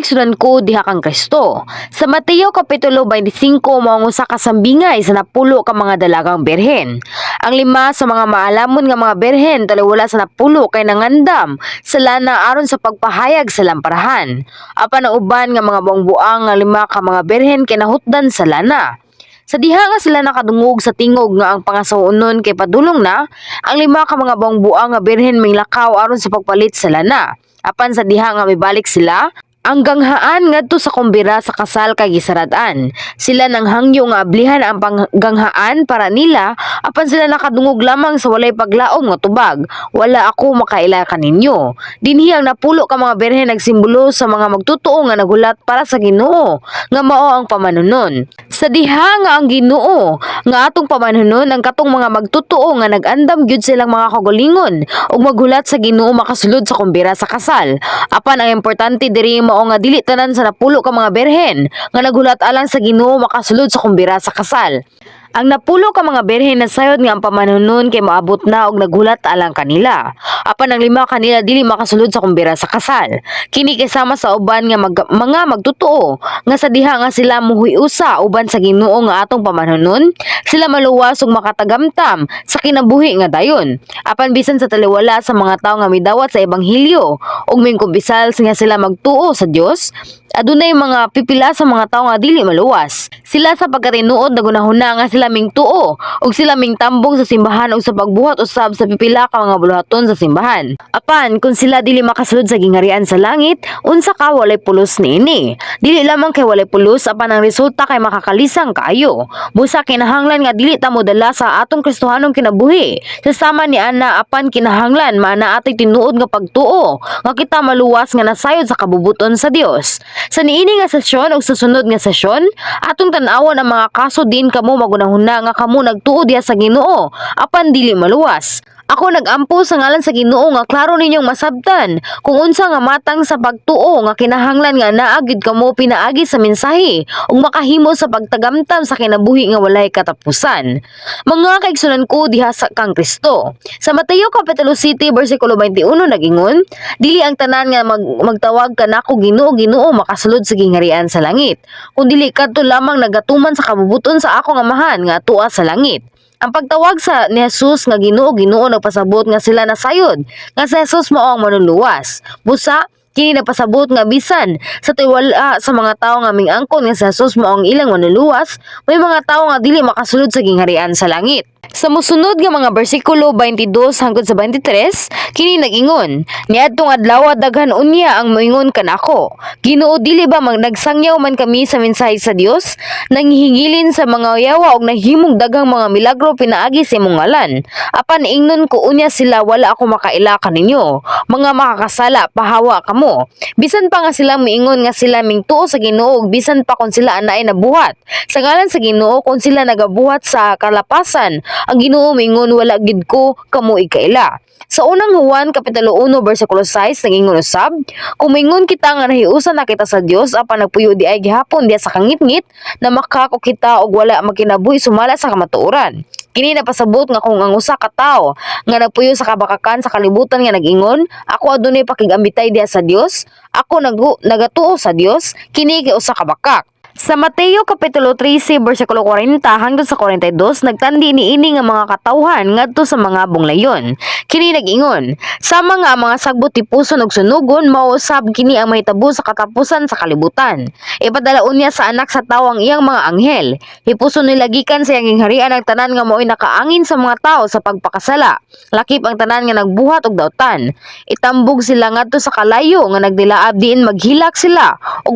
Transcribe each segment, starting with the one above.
Kaigsunan ko diha kang Kristo. Sa Mateo Kapitulo 25, mao ang usa ka sambingay sa 10 ka mga dalagang birhen. Ang lima sa mga maalamon nga mga birhen taliwala sa 10 kay nangandam sa lana aron sa pagpahayag sa lamparahan. Apan ang uban nga mga buang-buang nga lima ka mga birhen kay nahutdan sa lana. Sa diha nga sila nakadungog sa tingog nga ang pangasawonon kay padulong na, ang lima ka mga buang-buang nga birhen minglakaw aron sa pagpalit sa lana. Apan sa diha nga mibalik sila, ang ganghaan ngadto sa kumbira sa kasal kay gisarad-an. Sila nang hangyo nga ablihan ang pangganghaan para nila, apan sila nakadungog lamang sa walay paglaom nga tubag: "Wala ako makaila kaninyo." Dinhi ang 10 ka mga birhen nagsimbolo sa mga magtutuo nga nagulat para sa Ginoo nga mao ang pamanunon. Sa diha nga ang Ginoo nga atong pamanunon, ang katong mga magtutuo nga nag-andam gyud silang mga kaugalingon ug maghulat sa Ginoo makasulod sa kumbira sa kasal. Apan ang importante diri mao nga dili tanan sa 10 ka mga birhen nga naghulat alang sa Ginoo makasulod sa kumbira sa kasal. Ang 10 ka mga birhen nasayod nga ang pamanunon kay moabot na og naghulat alang kanila. Apan ang lima kanila dili makasulod sa kumbira sa kasal. Kini kay sama sa uban nga mga magtutuo nga sa diha nga sila muhiusa uban sa Ginoo nga atong pamanunon, sila maluwas ug makatagamtam sa kinabuhi nga dayon. Apan bisan sa taliwala sa mga tawo nga midawat sa ebanghelyo ug mingkumpisal nga sila magtuo sa Dios, adunay mga pipila sa mga tawo nga dili maluwas. Sila sa pagkatinuod nagunahuna nga sila mingtuo ug sila mingtambong sa simbahan ug sa pagbuhat usab sa pipila ka mga buluhaton sa simbahan. Apan kung sila dili makasulod sa gingharian sa langit, unsa ka walay pulos niini? Dili lamang kay walay pulos, apan ang resulta kay makakalisang kaayo. Busa kinahanglan nga dili ta modala sa atong Kristohanong kinabuhi sa sama ni ana, apan kinahanglan maana atoy tinuod nga pagtuo nga kita maluwas nga nasayod sa kabubuton sa Dios. Sa niini nga sesyon ug sa sunod nga sesyon, atong tan-awon ang mga kaso diin kamo magunahuna nga kamo nagtuo diha sa Ginoo apan dili maluwas. Ako nag-ampo sa ngalan sa Ginoo nga klaro ninyong masabtan kung unsa nga matang sa pagtuo nga kinahanglan nga naa gyud kamo pinaagi sa mensahe ug makahimo sa pagtagamtam sa kinabuhi nga walay katapusan. Mga kaigsunan ko diha sa kang Kristo. Sa Mateo Kapitulo 7 bersikulo 21 nagingon, "Dili ang tanan nga magtawag kanako 'Ginoo, Ginoo' makasulod sa gingharian sa langit, kun dili kadto lamang nagatuman sa kabubuton sa akong Amahan nga atua sa langit." Ang pagtawag sa ni Jesus nga "Ginoo, Ginoo" nagpasabot nga sila nasayod nga si Jesus mao ang manluluwas. Busa kini nagpasabot nga bisan sa tiwala sa mga tawo nga mingangkon nga si Jesus mao ang ilang manluluwas, may mga tawo nga dili makasulod sa gingharian sa langit. Sa mosunod nga mga bersikulo 22 hangtod sa 23, kini nag-ingon, "Niadtong adlaw daghan unya ang moingon kanako, 'Ginoo, dili ba mag nagsangyaw man kami sa mensahe sa Dios, nanghingilin sa mga yawa ug nahimong daghang mga milagro pinaagi sa imong ngalan?' Apan ingnon ko unya sila, 'Wala ako makaila kaninyo. Mga makakasala, pahawa kamo.' Bisan pa nga sila moingon nga sila mingtuo sa Ginoo ug bisan pa kung sila anaay nabuhat sa ngalan sa Ginoo, kung sila nagabuhat sa kalapasan, ang Ginoo moingon, 'Wala gid ko kamo ikaila.'" Sa Unang Juan Kapitulo 1 bersikulo 6 nagingon usab, "Kung moingon kita nga nahiusa na kita sa Dios apan nagpuyo diay gihapon diha sa kangitngit, namakak kita og wala magkinabuhi sumala sa kamatuoran." Kini napasabot nga kung ang usa ka tawo nga nagpuyo sa kabakakan sa kalibutan nga nag-ingon, "Ako adunay pakig-ambitay diha sa Dios, ako nagatuo sa Dios," kini kay usa ka bakak. Sa Mateo Kapitulo 13 bersikulo 40 hangtod sa 42, nagtandi niini nga mga katawhan ngadto sa mga bunglayon. Kini nag-ingon, "Sama nga ang mga sagbot hipuson ug sunugon, mao usab kini ang mahitabo sa katapusan sa kalibutan. Ipadala unya sa Anak sa Tawo ang iyang mga anghel. Hipuson nila gikan sa iyang gingharian ang tanan nga mao'y nakaangin sa mga tawo sa pagpakasala, lakip ang tanan nga nagbuhat og dautan. Itambog sila ngadto sa kalayo nga nagdilaab diin maghilak sila ug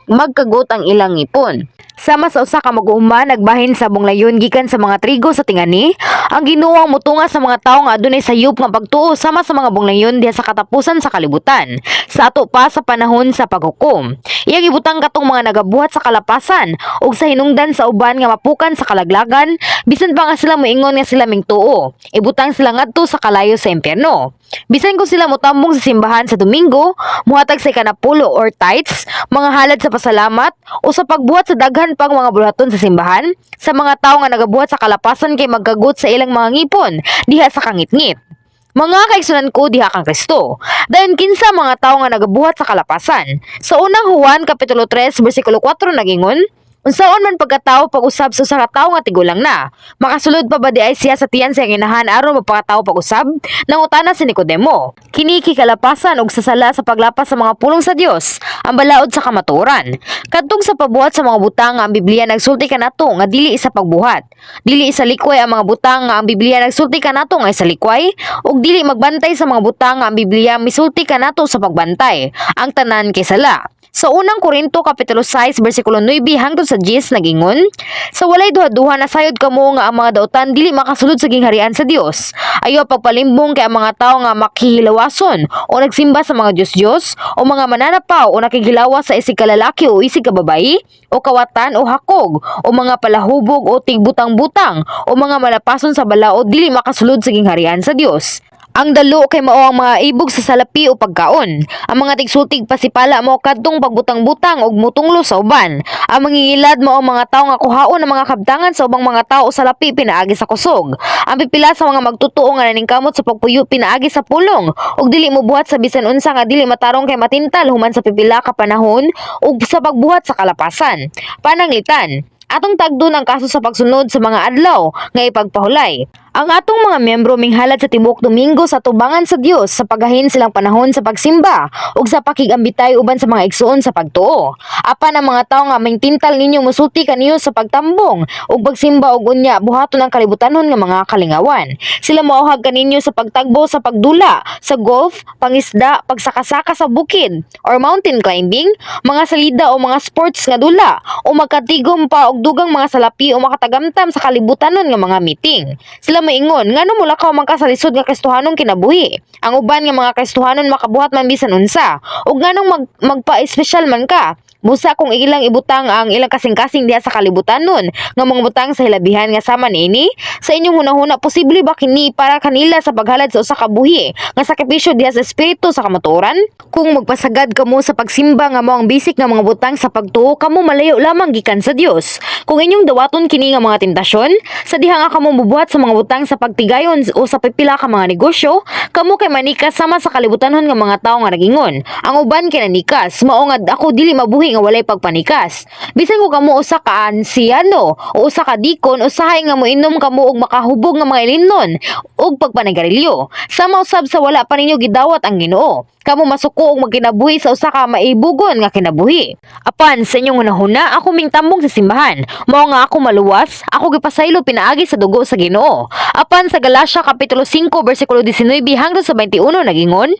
magkagot ang ilang ngipon." Sama sa usa ka mag-uuma nagbahin sa bunglayon gikan sa mga trigo sa tingani, ang Ginoo ang mutunga sa mga tawo nga adunay sayop nga pagtuo sama sa mga bunglayon diha sa katapusan sa kalibutan, sa ato pa sa panahon sa paghukom. Iyang ibutang katong mga nagabuhat sa kalapasan ug sa hinungdan sa uban nga mapukan sa kalaglagan, bisan pa nga sila moingon nga sila mingtuo. Ibutang sila ngadto sa kalayo sa impyerno. Bisan kung sila motambong sa simbahan sa Domingo, muhatag sa 10 or tithes, mga halad sa pasalamat, o sa pagbuhat sa daghan pang mga buluhaton sa simbahan, sa mga tawo nga nagabuhat sa kalapasan kay magkagot sa ilang mga ngipon diha sa kangitngit. Mga kaigsunan ko diha kang Kristo. Dayon kinsa mga tawo nga nagabuhat sa kalapasan? Sa Unang Juan kapitulo 3 bersikulo 4 nagingon, "Unsaon man pagkatao pag-usab sa usa ka tawo nga tigulang na? Makasulod pa ba diay siya sa tiyan sa iyang inahan aron magpakatawo pag-usab?" Nangutana si Nicodemo. Kini kikalapasan og sa sala sa paglapas sa mga pulong sa Dios, ang balaod sa kamatuoran. Kadtong sa pabuhat sa mga butang nga ang Biblia nagsulti kanato nga dili isa pagbuhat. Dili isalikway ang mga butang nga ang Biblia nagsulti kanato nga isalikway, ug dili magbantay sa mga butang nga ang Biblia misulti kanato sa pagbantay. Ang tanan kay sala. Sa Unang Korinto kapitulo 6 bersikulo 9 hangtod sa 10 nagingon, "Sa walay duha-duha nasayod kamo nga ang mga dautan dili makasulod sa gingharian sa Dios. Ayaw pagpalimbong kay ang mga tawo nga makihilawason o nagsimba sa mga diyos-diyos o mga mananapaw o nakighilawas sa isig kalalaki o isig kababayi o kawatan o hakog o mga palahubog o tigbutang-butang o mga malapason sa balaod dili makasulod sa gingharian sa Dios. Ang dalo kay mao ang mga ibog sa salapi o pagkaon. Ang mga tigsultig pasipala mao kadtong pagbutang-butang og mutunglo sa uban. Ang mangingilad mao ang mga tawo nga kuhaon ang mga kabtangan sa ubang mga tao o salapi pinaagi sa kusog. Ang pipila sa mga magtotoo nga naningkamot sa pagpuyo pinaagi sa pulong ug dili mobuhat sa bisan unsa nga dili matarong kay matintal human sa pipila ka panahon ug sa pagbuhat sa kalapasan. Pananglitan, atong tagdon ang kaso sa pagsunod sa mga adlaw nga ipagpahulay. Ang atong mga miyembro minghalad sa tibuok Domingo sa tubangan sa Dios sa paghahin silang panahon sa pagsimba ug sa pakigambitay uban sa mga igsuon sa pagtuo. Apan ang mga tawo nga mingtintal ninyo musulti kaniyo sa pagtambong ug pagsimba ug unya buhaton ang kalibutanon nga mga kalingawan. Sila moauhag kaninyo sa pagtagbo sa pagdula, sa golf, pangisda, pagsakasaka sa bukid or mountain climbing, mga salida o mga sports nga dula o magkatigom pa og dugang mga salapi o makatagamtam sa kalibutanon nga mga meeting. Sila moingon, "Ngano mulakaw man ka sa lisod nga Kristohanong kinabuhi? Ang uban nga mga Kristohanon makabuhat man bisan unsa. Ug nganong magpa-espesyal man ka?" Busa kung ilang ibutang ang ilang kasing-kasing diha sa kalibutanon nga mga butang sa hilabihan nga sama niini, sa inyong hunahuna, posible ba kini para kanila sa paghalad sa usa ka buhi nga sakripisyo diha sa espiritu sa kamatuoran? Kung magpasagad kamo sa pagsimba nga mao ang basic nga mga butang sa pagtuo, kamo malayo lamang gikan sa Dios. Kung inyong dawaton kini nga mga tentasyon, sa diha nga kamo mobuhat sa mga butang sa pagtigayon o sa pipila ka mga negosyo, kamo kay manikas sama sa kalibutanon nga mga tawo nga nagingon, "Ang uban kay nanikas, mao nga ako dili mabuhi nga walay pagpanikas." Bisan kung kamo usa ka ansiyano o usa ka dikon, usahay nga moinom kamo og makahubog nga mga ilimnon ug pagpanigarilyo. Sama usab sa wala pa ninyo gidawat ang Ginoo, kamo masuko og magkinabuhi sa usa ka maibugon nga kinabuhi. Apan sa inyong hunahuna, ako mingtambong sa simbahan. Mao nga ako maluwas, ako gipasaylo pinaagi sa dugo sa Ginoo. Apan sa Galatia kapitulo 5 bersikulo 19 hangtod sa 21 nagingon,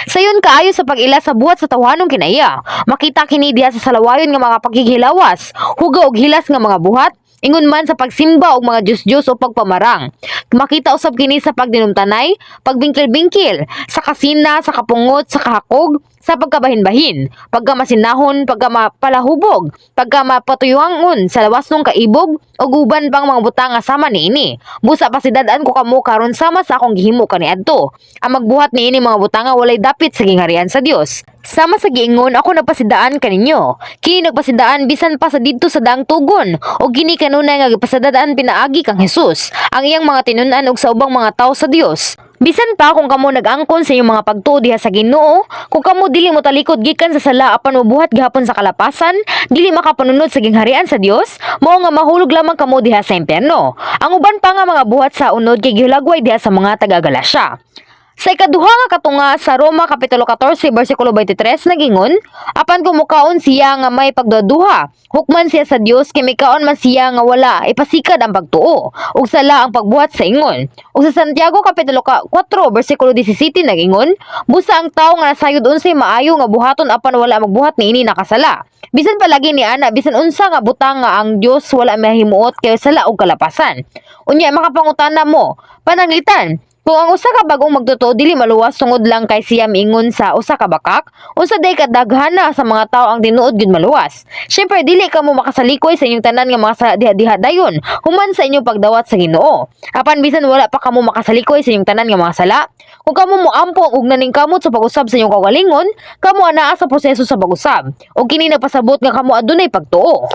"Sayon kaayo sa pag-ila sa buhat sa tawhanong kinaiya. Makita kini diha sa salawayon nga mga paghihilawas, huga og hilas nga mga buhat, ingon man sa pagsimba og mga diyos-diyos o pagpamarang. Makita usab kini sa pagdinumtanay, pagbingkil-bingkil, sa kasina, sa kapungot, sa kahakog, sa pagkabahin-bahin, pagkamasinahon, pagkamapalahubog, pagkamapatuyuangon sa lawas nung kaibog, ug uban pang mga butang nga sama niini. Busa pasidad-an ko kamo karon sama sa akong gihimo kaniadto. Ang magbuhat niini mga butanga walay dapit sa gingharian sa Dios. Sama sa giingon, ako nagpasidaan kaninyo. Kini nagpasidaan bisan pa sa didto sa daang tugon ug kini kanunay nga gipasidaan pinaagi kang Hesus, ang iyang mga tinun-an ug sa ubang mga tawo sa Dios. Bisan pa kung kamo nag-angkon sa inyong mga pagtuo diha sa Ginoo, kung kamo dili mo talikod gikan sa sala apan mobuhat gihapon sa kalapasan, dili makapanunod sa gingharian sa Dios, mao nga mahulog lamang kamo diha sa impyerno. Ang uban pa nga mga buhat sa unod kay gihulagway diha sa mga taga-Galacia." Sa ikaduha nga katunga sa Roma kapitulo 14 bersikulo 23 nagingon, "Apan kung mukaon siya nga may pagduhaduha, hukman siya sa Dios kay mikaon man siya nga wala ipasikad ang pagtuo, ug sala ang pagbuhat sa ingon." Ug sa Santiago kapitulo 4 bersikulo 17 nagingon, "Busa ang tawo nga nasayod unsay maayo nga buhaton apan wala magbuhat niini, nakasala. Bisan palagi ni ana, bisan unsa nga butang nga ang Dios wala mahimuot kay sala og kalapasan." Unya makapangutana mo, pananglitan, kung ang usa ka bag-ong magtotoo dili maluwas tungod lang kay siya miingon sa usa ka bakak, unsa day kadaghana sa mga tawo ang tinuod gyud maluwas? Syempre dili kamo makasalikoy sa inyong tanan nga mga sala diha-diha dayon human sa inyong pagdawat sa Ginoo. Apan bisan wala pa kamo makasalikoy sa inyong tanan nga mga sala, kung kamo moampo ug naningkamot sa pag-usab sa inyong kaugalingon, kamo anaa sa proseso sa pag-usab. Ug kini nagpasabot nga kamo adunay pagtuo.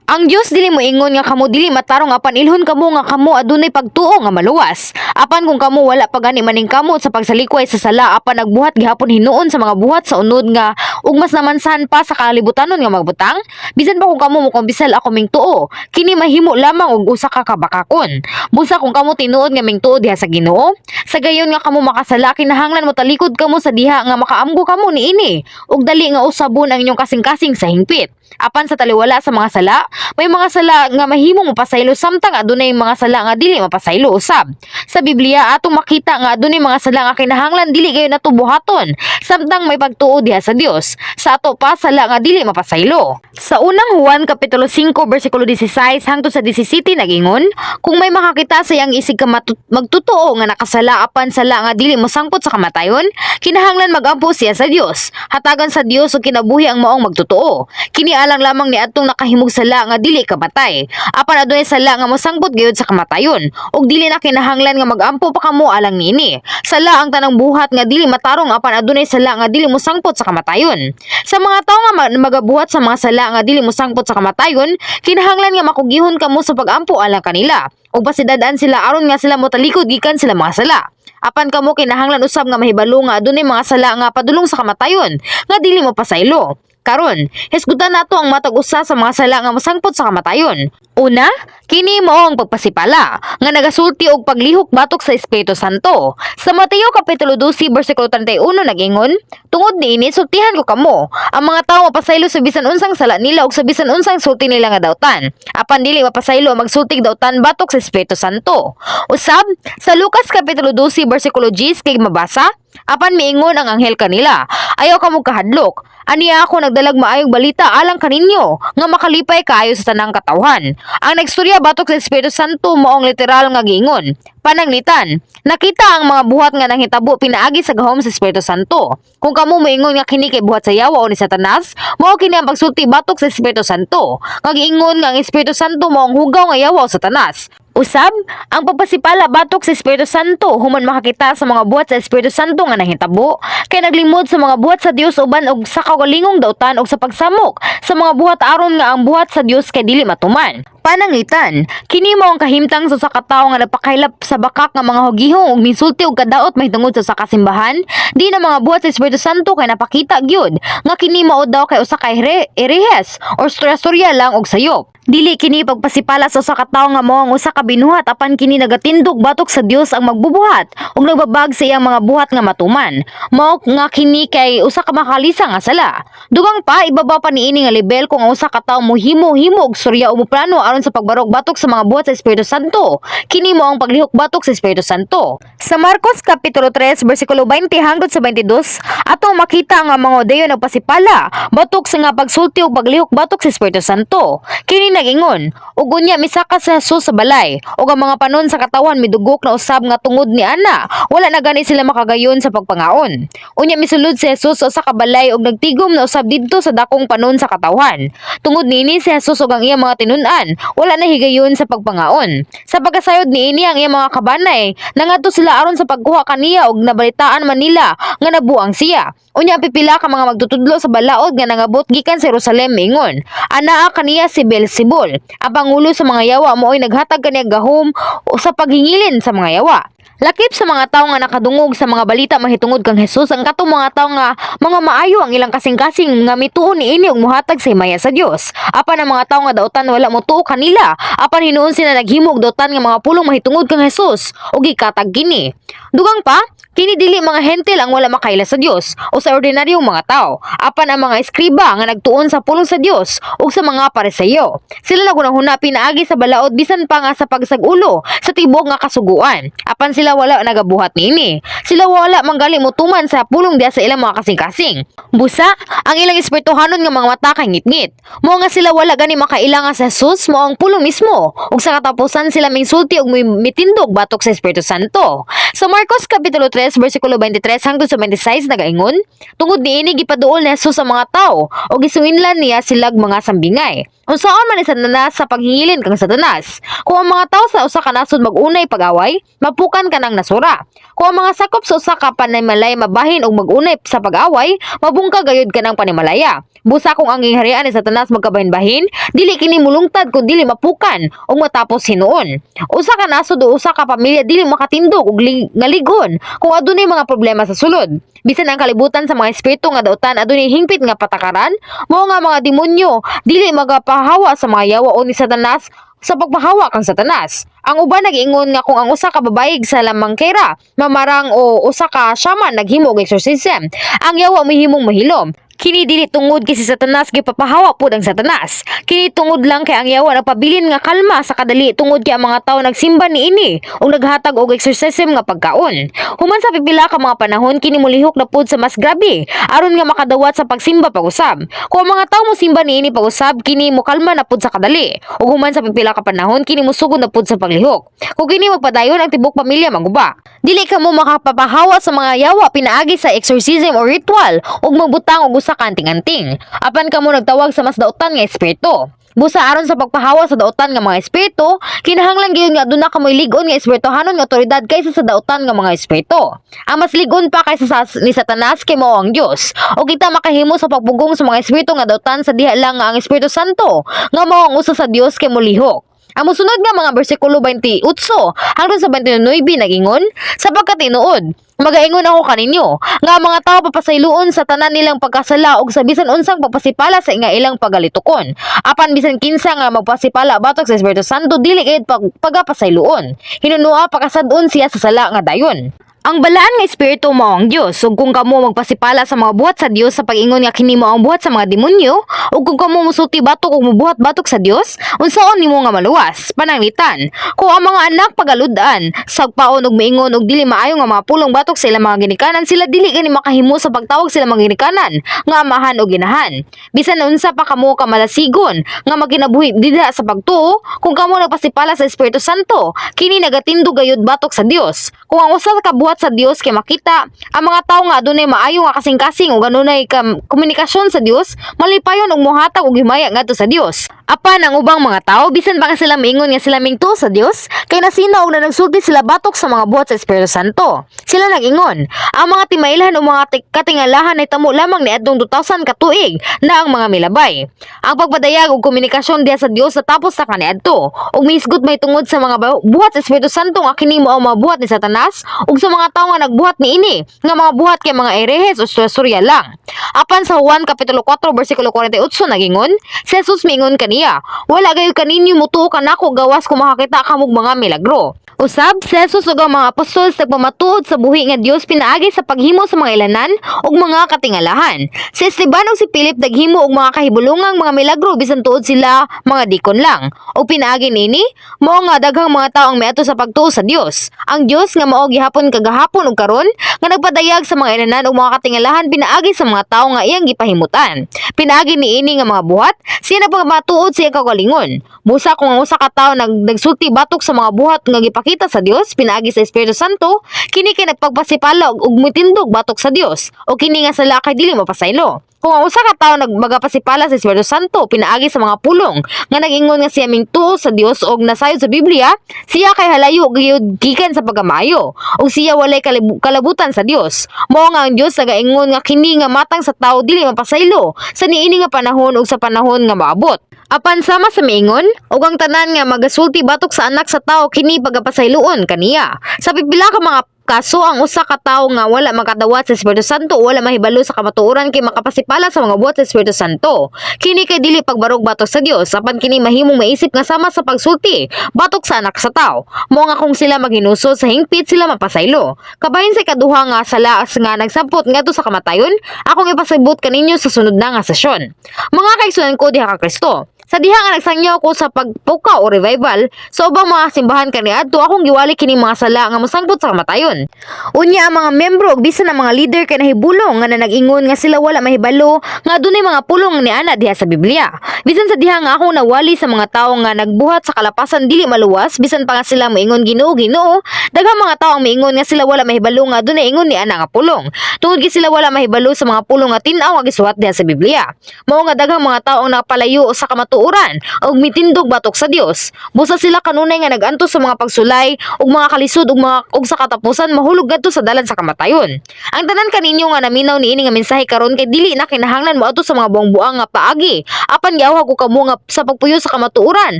Ang Dios dili moingon nga kamo dili matarong apan ilhon kamo nga kamo adunay pagtuo nga maluwas. Apan kung kamo wala pa gani maningkamot sa pagsalikway sa sala apan nagbuhat gihapon hinuon sa mga buhat sa unod nga ug mas namansahan pa sa kalibutanon nga magbutang, bisan pa kung kamo mokumpisal, "Ako mingtuo," kini mahimo lamang og usa ka kabakakon. Busa kung kamo tinuod nga mingtuo diha sa Ginoo, sa gayon nga kamo makasala, kinahanglan mo talikod kamo sa diha nga makaamgo kamo niini ug dali nga usabon ang inyong kasing-kasing sa hingpit. Apan sa taliwala sa mga sala, may mga sala nga mahimong mapasaylo samtang adunay mga sala nga dili mapasaylo usab. Sa Biblia atong makita nga adunay mga sala nga kinahanglan dili kayo nato buhaton samtang may pagtuo diha sa Dios. Sa ato pa, sala nga dili mapasaylo. Sa Unang Juan kapitulo 5 bersikulo 16 hangtod sa 17 nagingon, "Kung may makakita sa iyang isig ka magtotoo nga nakasala apan sala nga dili mosangpot sa kamatayon, kinahanglan magampo siya sa Dios. Hatagan sa Dios og kinabuhi ang maong magtotoo. Kini alang lamang ni atong nakahimog sala nga dili kamatay. Apan adunay sala nga mosangpot gayud sa kamatayon ug dili na kinahanglan nga magampo pa kamo alang niini. Sala ang tanang buhat nga dili matarong, apan adunay sala nga dili mosangpot sa kamatayon. Sa mga tawo nga magabuhat sa mga sala nga dili mosangpot sa kamatayon, kinahanglan nga makugihon kamo sa pagampo alang kanila ug pasidad-an sila aron nga sila motalikod gikan sila mga sala. Apan kamo kinahanglan usab nga mahibalo nga adunay mga sala nga padulong sa kamatayon nga dili mo pasaylo. Karon, hisgutan nato ang matag usa sa mga sala nga mosangpot sa kamatayon. Una, kini mao ang pagpasipala nga nagasulti og paglihok batok sa Espiritu Santo. Sa Mateo kapitulo 12 bersikulo 31 nagingon, "Tungod niini sultihan ko kamo, ang mga tawo mapasaylo sa bisan unsang sala nila ug sa bisan unsang sulti nila nga dautan. Apan dili mapasaylo ang magsultig dautan batok sa Espiritu Santo." Usab, sa Lucas kapitulo 12 bersikulo 10 kay mabasa, "Apan miingon ang anghel kanila, 'Ayaw kamo kahadlok. Aniya ako nagdalag maayong balita alang kaninyo nga makalipay kaayo sa tanang katawhan.'" Ang nagstorya batok sa Espiritu Santo mao ang literal nga giingon. Pananglitan, nakita ang mga buhat nga nanghitabo pinaagi sa gahom sa Espiritu Santo. Kung kamo moingon nga kini kay buhat sa yawa o ni Satanas, mao kini ang pagsulti batok sa Espiritu Santo. Nga giingon nga ang Espiritu Santo mao ang hugaw nga yawa o Satanas. Usab, ang pagpasipala batok sa Espiritu Santo human makakita sa mga buhat sa Espiritu Santo nga nahitabo, kay naglimod sa mga buhat sa Dios uban og sa kaugalingong dautan og sa pagsamok sa mga buhat aron nga ang buhat sa Dios kay dili matuman. Pananglitan, kini mao ang kahimtang sa usa ka tawo nga nagpakaylap sa bakak nga mga hugihong ug misulti og kadaot mahitungod sa usa ka simbahan, di na mga buhat sa Espiritu Santo kay napakita gyud nga kini mao daw kay usa ka erehes or storya-storya lang og sayop. Dili kini pagpasipala sa usa ka tawo nga mao ang usa ka binuhat, apan kini nagatindog batok sa Dios ang magbubuhat ug nagbabag sa iyang mga buhat nga matuman. Mao nga kini kay usa ka makalisa nga sala. Dugang pa, ibaba pa niini nga level kung ang usa ka tawo mohimo-himo og storya o moplano aron sa pagbarog batok sa mga buhat sa Espiritu Santo. Kini mao ang paglihok batok sa Espiritu Santo. Sa Marcos kapitulo 3 bersikulo 20 hangtod sa 22, atong makita nga mga Hudiyo nagpasipala batok sa nga pagsulti ug paglihok batok sa Espiritu Santo. Kini nagingon, "Ug unya misaka si Jesus sa balay ug ang mga panon sa katawhan midugok na usab nga tungod ni ana wala na gani sila makagayon sa pagpangaon. Unya misulod si Jesus sa usa ka balay ug nagtigom na usab didto sa dakong panon sa katawhan. Tungod niini si Jesus ug ang iyang mga tinun-an wala na higayon sa pagpangaon. Sa pagkasayod niini, ang iyang mga kabanay nangadto sila aron sa pagkuha kaniya ug nabalitaan man nila nga nabuang siya. Unya ang pipila ka mga magtutudlo sa balaod nga nangabot gikan sa Jerusalem miingon, 'Anaa kaniya si Beelzebul, ang pangulo sa mga yawa, mao'y naghatag kaniya gahom sa paghingilin sa mga yawa.'" Lakip sa mga tawo nga nakadungog sa mga balita mahitungod kang Jesus ang katong mga tawo nga mga maayo ang ilang kasing-kasing nga mituo niini ug mohatag sa himaya sa Dios. Apan ang mga tawo nga dautan wala motuo kanila, apan hinuon sila naghimo og dautan nga mga pulong mahitungod kang Jesus ug gikatag kini. Dugang pa, kini dili mga Hentil ang wala makaila sa Dios o sa ordinaryong mga tao, apan ang mga eskriba nga nagtuon sa pulong sa Dios ug sa mga Pariseyo. Sila nagunahuna pinaagi sa balaod bisan pa nga sa pagsag-ulo sa tibuok nga kasuguan. Apan sila wala nagabuhat niini. Sila wala manggali motuman sa pulong diha sa ilang mga kasing-kasing. Busa, ang ilang espirituhanon nga mga mata kay ngitngit. Mao nga sila wala gani makaila nga sa Jesus mao ang pulong mismo. Ug sa katapusan sila mingsulti og mitindog batok sa Espiritu Santo. Sa Marcos Kapitulo 3 versikulo 23 hangtod sa 26 nagaingon, "Tungod niini gipaduol ni Jesus sa mga tawo ug gisuinlan niya silag mga sambingay. Unsaon man ni Satanas sa paghingilin kang Satanas? Kung ang mga tawo sa usa ka nasod mag-unay pag-away, mapukan kanang nasura. Kung ang mga sakop sa usa ka panimalay mabahin og mag-unay sa pag-away, mabungka gayud kanang panimalaya. Busa kung ang gingharian ni Satanas magkabahin-bahin, dili kini mulungtad kun dili mapukan ug matapos hinuon. Usa ka nasod o usa ka pamilya dili makatindog og nga ligon kung adunay mga problema sa sulod. Bisan ang kalibutan sa mga espiritu nga dautan adunay hingpit nga patakaran, mao nga mga demonyo dili magapahawa sa mga yawa o ni Satanas sa pagpahawa kang Satanas. Ang uban nag-ingon nga kung ang usa ka babayi sa lamangkera, mamarang o usa ka shaman naghimo og exorcism, ang yawa mahimong mahilom. Kini dili tungod kay si Satanas gipapahawa pud ang Satanas. Kini tungod lang kay ang yawa nagpabilin nga kalma sa kadali tungod kay ang mga tawo nagsimba niini ug naghatag og exorcism nga pagkaon. Human sa pipila ka mga panahon, kini molihok na pud sa mas grabe aron nga makadawat sa pagsimba pag-usab. Kung ang mga tawo mosimba niini pag-usab, kini mokalma na pud sa kadali. Ug human sa pipila ka panahon, kini mosugod na pud sa paglihok. Kung kini magpadayon, ang tibok pamilya maguba. Dili ka mo makapapahawa sa mga yawa pinaagi sa exorcism o ritual ug magbutang og usa ka anting-anting. Apan kamo nagtawag sa mas dautan nga espiritu. Busa aron sa pagpahawa sa dautan nga mga espiritu, kinahanglan gyud nga aduna kamoy lig-on nga espirituhanon nga otoridad kaysa sa dautan nga mga espiritu. Ang mas lig-on pa kaysa ni Satanas kay mao ang Dios. O kita makahimo sa pagpugong sa mga espiritu nga dautan sa diha lang nga ang Espiritu Santo nga mao ang usa sa Dios kay molihok. Ang mosunod nga mga bersikulo 28 hangtod sa 29 nagingon, "Sapagkat tinuod, magaingon ako kaninyo, nga ang mga tao papasayloon sa tanan nilang pagkasala ug sa bisan unsang pagpasipala sa nga ilang pagalitukon. Apan bisan kinsa nga magpasipala batok sa Espiritu Santo dili gayud pagapasayloon. Hinunua pakasad-on siya sa sala nga dayon." Ang balaan nga espiritu mao ang Dios, ug kung kamo magpasipala sa mga buhat sa Dios sa pag-ingon nga kini mao ang buhat sa mga demonyo, ug kung kamo musulti batok ug mubuhat batok sa Dios, unsaon nimo nga maluwas? Pananglitan, kung ang mga anak pagalud-an, sagpaon og miingon og dili maayo nga mga pulong batok sa ilang mga ginikanan, sila dili gani makahimo sa pagtawag sila mga ginikanan nga amahan o ginahan. Bisan unsa pa kamo ka malasigon nga magkinabuhi dinha sa pagtuo, kung kamo nagpasipala sa Espiritu Santo, kini nagatindog gayud batok sa Dios. Kung ang usa ka buhat sa Dios kay makita, ang mga tawo nga adunay maayo nga kasing-kasing ug adunay komunikasyon sa Dios, malipayon og mohatag og himaya ngadto sa Dios. Apan ang ubang mga tawo, bisan pa ka sila miingon nga sila mingtuo sa Dios, kay nasina og nanagsulti sila batok sa mga buhat sa Espiritu Santo. Sila nag-ingon, ang mga timailhan o mga katingalahan ay tamo lamang niadtong 2000 ka tuig na ang mga milabay. Ang pagpadayag og komunikasyon diha sa Dios natapos na kaniadto. Ug mihisgot may tungod sa mga buhat sa Espiritu Santo nga kini mao ang mga buhat ni Satanas ug sa mga tawo nga nagbuhat niini nga mga buhat kay mga erehes o surya lang. Apan sa Juan Kapitulo 4 versikulo 48 nagingon, si Jesus miingon kaniya, "Wala gayo kaninyo mutuo kanako gawas kung makakita kamog mga milagro." Usab, si Jesus ug ang mga apostols nagpamatuod sa buhi nga Dios pinaagi sa paghimo sa mga ilanan ug mga katingalahan. Si Esteban ug si Philip naghimo og mga kahibulungang mga milagro bisan tuod sila mga dikon lang. Ug pinaagi niini, mao nga daghang mga tawo ang miadto sa pagtuo sa Dios. Ang Dios nga mao gihapon kagahapon ug karon nga nagpadayag sa mga ilanan ug mga katingalahan pinaagi sa mga tawo nga iyang gipahimutan. Pinaagi niini nga mga buhat, siya nagpamatuod sa iyang kaugalingon. Busa kung ang usa ka tawo nagsulti batok sa mga buhat nga gipakita sa Dios pinaagi sa Espiritu Santo, kini kay nagpagpasipala ug mitindog batok sa Dios o kini nga sala kay dili mapasaylo. Kung ang usa ka tawo nagmagapasipala sa Espiritu Santo pinaagi sa mga pulong nga nag-ingon nga siya mingtuo sa Dios og nasayod sa Biblia, siya kay halayo gyud gikan sa pagkamaayo ug siya walay kalabutan sa Dios. Mao nga ang Dios nagaingon nga kini nga matang sa tawo dili mapasaylo sa niini nga panahon ug sa panahon nga moabot. Apan sama sa miingon, ug ang tanan nga magasulti batok sa Anak sa Tawo kini pagapasayloon kaniya. Sa pipila ka mga kaso, ang usa ka tawo nga wala makadawat sa Espiritu Santo o wala mahibalo sa kamatuoran kay makapasipala sa mga buhat sa Espiritu Santo. Kini kay dili pagbarog batok sa Dios, apan kini mahimong maisip nga sama sa pagsulti batok sa Anak sa Tawo. Mao nga kung sila maghinusod sa hingpit, sila mapasaylo. Kabahin sa ikaduha nga sala nga nagsampot ngadto sa kamatayon, akong ipasabot kaninyo sa sunod na nga sesyon. Mga kaigsuonan ko diha ka Kristo. Sa diha nga nagsangyaw ko sa pagpukaw o revival sa ubang mga simbahan kaniadto, akong giwali kining mga sala nga mosangpot sa kamatayon. Unya ang mga membro ug bisan ang mga leader kay nahibulong nga nag-ingon nga sila wala mahibalo nga adunay mga pulong niana diha sa Biblia. Bisan sa diha nga akong nawali sa mga tawo nga nagbuhat sa kalapasan dili maluwas, bisan pa nga sila moingon, "Ginoo, Ginoo," daghang mga tawo ang miingon nga sila wala mahibalo nga adunay ingon ni ana nga pulong. Tungod kay sila wala mahibalo sa mga pulong nga tin-aw nga gisuwat diha sa Biblia. Mao nga daghang mga tawo ang napalayo sa kamatuoran ug mitindog batok sa Dios. Busa sila kanunay nga nag-antos sa mga pagsulay ug mga kalisod ug sa katapusan mahulog ngadto sa dalan sa kamatayon. Ang tanan kaninyo nga naminaw niini nga mensahe karon kay dili na kinahanglan moadto sa mga buang-buang nga paagi. Apan giawhag ko kamo nga sa pagpuyo sa kamatuoran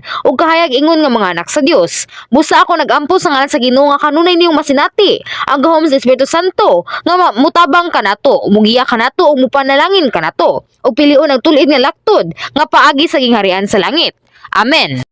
ug kahayag ingon nga mga anak sa Dios. Busa ako nagampo sa ngalan sa Ginoo nga kanunay niyong masinati ang gahom sa Espiritu Santo nga mutabang kanato, mugiya kanato ug mupanalangin kanato ug pilion ang tul-id nga laktod nga paagi sa gingharian sa langit. Amen.